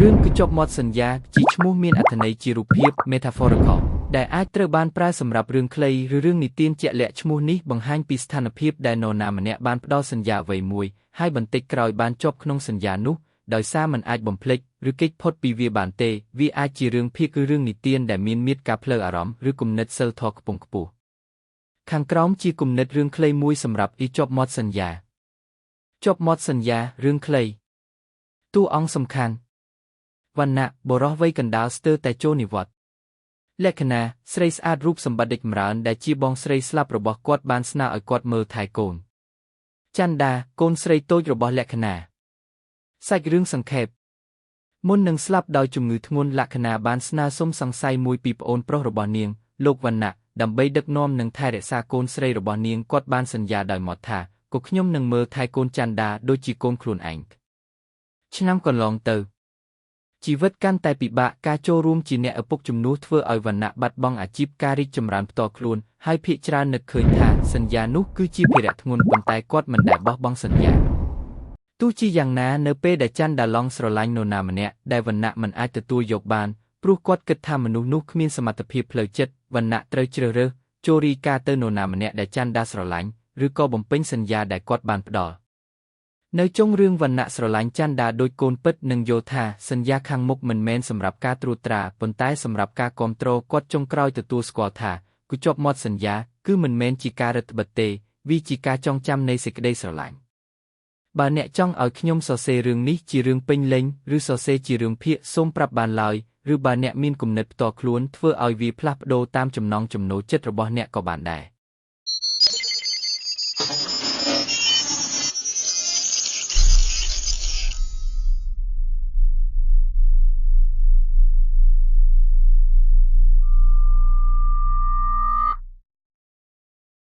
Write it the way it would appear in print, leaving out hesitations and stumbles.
រឿងគឺជាប់មាត់សន្យាជាឈ្មោះមានអត្ថន័យជារូបភាព metaphorical ដែលអាចត្រូវបានប្រើសម្រាប់រឿងខ្លីឬរឿងនិទានជាក់លាក់ឈ្មោះនេះបង្ហាញពីស្ថានភាពដែលនរណាម្នាក់បានផ្ដល់សន្យាអ្វីមួយហើយបន្តិចក្រោយបានជាប់ក្នុងសន្យានោះដោយសារមិនអាចបំភ្លេចឬគេចផុតពីវាបានទេវាអាចជារឿងភាគឬរឿងនិទានដែលមានមាតិកាផ្លូវអារម្មណ៍ឬគំនិតសីលធម៌ខ្ពង់ខ្ពស់ខាងក្រោមជាគំនិតរឿងខ្លីមួយសម្រាប់អ៊ីជាប់មាត់សន្យាជាប់មាត់សន្យារឿងខ្លីតួអង្គសំខាន់វណ្ណៈបុរសវ័យកណ្ដាលស្ទើរតែចូលនិវត្តន៍លក្ខណៈស្រីស្អាតរូបសម្បត្តិដេចចម្រើនដែលជាបងស្រីស្លាប់របស់គាត់បានស្នើឲ្យគាត់មើលថែកូនចន្ទាកូនស្រីតូចរបស់លក្ខណៈសាច់រឿងសង្ខេបមុននឹងស្លាប់ដោយជំងឺធ្ងន់លក្ខណៈបានស្នើសុំសង្ស័យមួយពីប្អូនប្រុសរបស់នាងលោកវណ្ណៈដើម្បីដឹកនាំនិងថែរក្សាកូនស្រីរបស់នាងគាត់បានសន្យាដោយមាត់ថាក៏ខ្ញុំនឹងមើលថែកូនចន្ទាដូចជាកូនខ្លួនឯងឆ្នាំកន្លងទៅជីវិតកាន់តែពិបាកការចូលរួមជាអ្នកឪពុកជំនួសធ្វើឲ្យវណ្ណៈបាត់បង់អាជីពការរីកចម្រើនផ្ទាល់ខ្លួនហើយភាគច្រើននឹកឃើញថាសន្យានោះគឺជាភារៈធ្ងន់ប៉ុន្តែគាត់មិនដែលបោះបង់សន្យាទោះជាយ៉ាងណានៅពេលដែលច័ន្ទដាឡុងស្រឡាញ់នរណាម្នាក់ដែលវណ្ណៈមិនអាចទទួលយកបានព្រោះគាត់គិតថាមនុស្សនោះគ្មានសមត្ថភាពផ្លូវចិត្តវណ្ណៈត្រូវជ្រើសរើសចូលរីការទៅនរណាម្នាក់ដែលច័ន្ទដាស្រឡាញ់ឬក៏បំពេញសន្យាដែលគាត់បានផ្ដល់នៅចុងរឿងវណ្ណៈស្រឡាញ់ចន្ទាដូចកូនពិតនិងយល់ថាសន្យាខាងមុខមិនមែនសម្រាប់ការត្រួតត្រាប៉ុន្តែសម្រាប់ការគាំទ្រគាត់ចុងក្រោយទទួលស្គាល់ថាគឺជាប់មាត់សន្យាគឺមិនមែនជាការរឹតត្បិតទេវាជាការចងចាំនៃសេចក្តីស្រឡាញ់បើអ្នកចង់ឲ្យខ្ញុំសរសេររឿងនេះជារឿងពេញលេញឬសរសេរជារឿងភាគសូមប្រាប់បានឡើយឬបើអ្នកមានគំនិតផ្ទាល់ខ្លួនធ្វើឲ្យវាផ្លាស់ប្ដូរតាមចំណង់ចំណូលចិត្តរបស់អ្នកក៏បានដែរ។